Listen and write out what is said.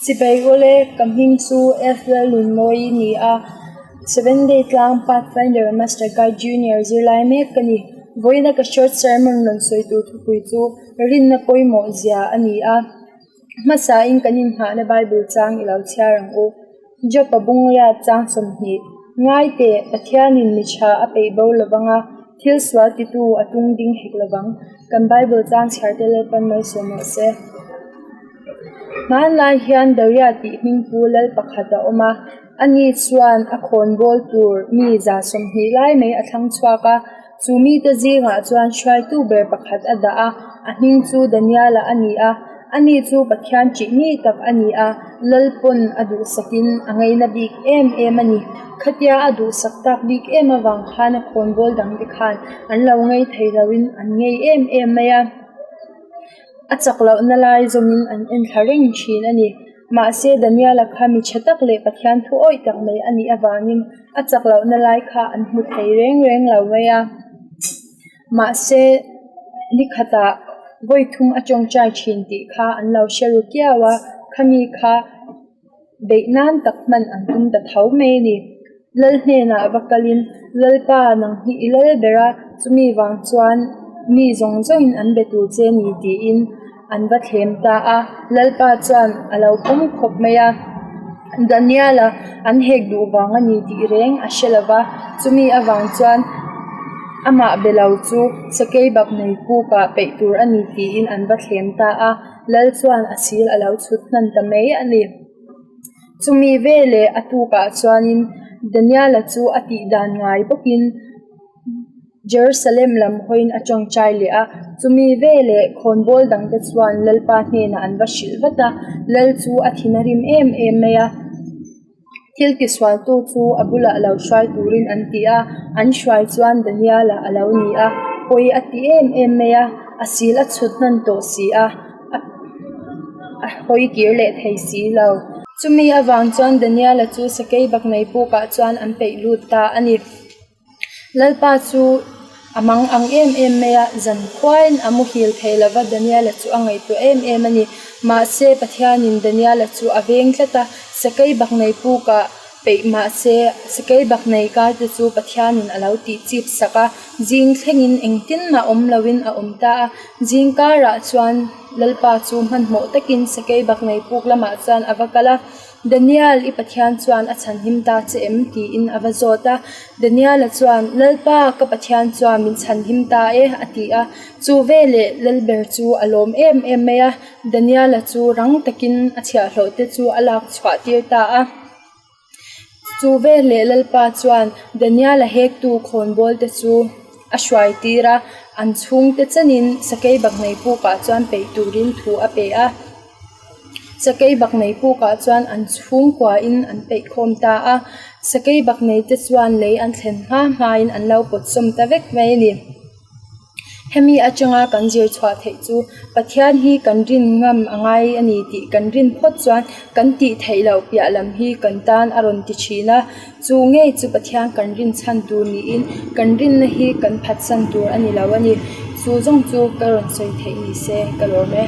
Chibai ule, ka hming chu Ethel Lunmawi ni a, Seven Day tlang Pathfinder Master Guide Junior zirlai mek ka ni. Vawiina ka short sermon rawn sawi tur thupui chu rinna pawimawh zia a ni a. Hmasain kan inhahna Bible chang i lo chhiar ang u. Job-a bungriat chang 20, Ngai teh, Pathianin mi tha a peih bo lo vang a, thil sual titu a tung ding hek lo vang. Kan Bible chang chhiar te Lalpan malsawm rawh se. Hmanlai hian Daria tih hmingpu lal pakhat a awm a, ani chuan a khawnbawl tur mi 20 lai mai a thlang chhuak a. Chu mite zingah chuan hruaitu ber pakhat a dah a, a hming chu Daniela a ni a. Ani chu Pathian ṭih mi tak a ni a, lal pawn a duhsakin a ngaina bik em em a ni. Khatia a duhsak tak bik em avang khan a khawnbawl dangte khan an lo ngei thei loin an ngei em em mai a. A chak lohna lai zawngin an enthla reng thin a ni. Mahse, Daniela kha mi tha tak leh Pathian thu awih tak mai a nih avangin a chak lohna lai kha an hmu thei reng reng lo mai a. Mahse, ni khatah vawi thum a tawngtai thin tih kha an lo hre ru kiau a, khami kha beih nan tak hman an tum ta tho mai a ni. Lal hnenah va kalin, Lalpa, nang hi i lal ber a, chumi vang chuan mi zawng zawngin an be tur che ni tiin an va thlem ta a. Lalpa chuan a lo pawm khawp mai a, Daniela an hek duh vang a ni tih reng a hre lo va, chumi avang chuan amah be lo chu Sakeibak nei kukah peih tur a ni tiin an va thlem ta a. Lal chuan a sil a lo chhut hnan ta mai a ni. Chumi veleh a tukah chuanin Daniela chu a tih dan ngai bawkin Jerusalem lam hawiin a tawngtai leh a. Chumi veleh khawnbawl dangte chuan Lalpa hnenah an va hrilh vat a, Lal chu a thin a rim em em mai a. Thil tisualtu chu a bulah lo hruai turin an ti a, an hruai chuan Daniela a lo ni a, pawi a ti em em mai a, a sil a chhut hnan tawh si a. A hawi kir leh thei si lo. Chumi avang chuan Daniela chu sakei baknei pukah chuan an peih lut ta a ni. Lalpa chu a mang ang em em mai a, zan khuain a muhil thei lova Daniela chu a ngaihtuah em em a ni. Mahse, Pathianin Daniela chu a veng tlat a, sakei baknei pukah peih mahse, sakei baknei karte chu Pathianin a lo tih chip sak a, zing thlengin engtin mah awm loin a awm ta a. Zing karah chuan Lalpa chu hmanhmawh takin sakei baknei puk lamah chuan a va kal a, Daniel, i Pathian chuan a chhanhim ta che em? tiin a va zawt a. Daniela chuan, Lalpa, ka Pathian chuan min chhanhim ta e, a ti a. Chu veleh Lalber chu a lawm em em mai a, Daniela chu rang takin a chhiahhlawh te chu a lak chhuah tir ta a. Chu veleh Lalpa chuan Daniela hektu khawnbawl te chu a hruai tir a, an chhungte chenin sakei baknei pukah chuan peih turin thu a pe a. Sakei baknei pukah chuan an chhungkuain an peih khawm ta a, sakei baknei te chuan lei an thlen hma hmain an lo pawt sawm ta vek mai a ni. Hemi atanga kan zir chhuah theih chu Pathian hi kan rin ngam a ngai a ni tih kan rin phawt chuan kan tih theih loh piah lam hi kan tan a rawn ti thin a, chu ngei chu Pathian kan rin chhan tur niin kan rinna hi kan phatsan tur a ni lo a ni. Chu zawng chu ka rawn sawi theih ni se ka lawm e.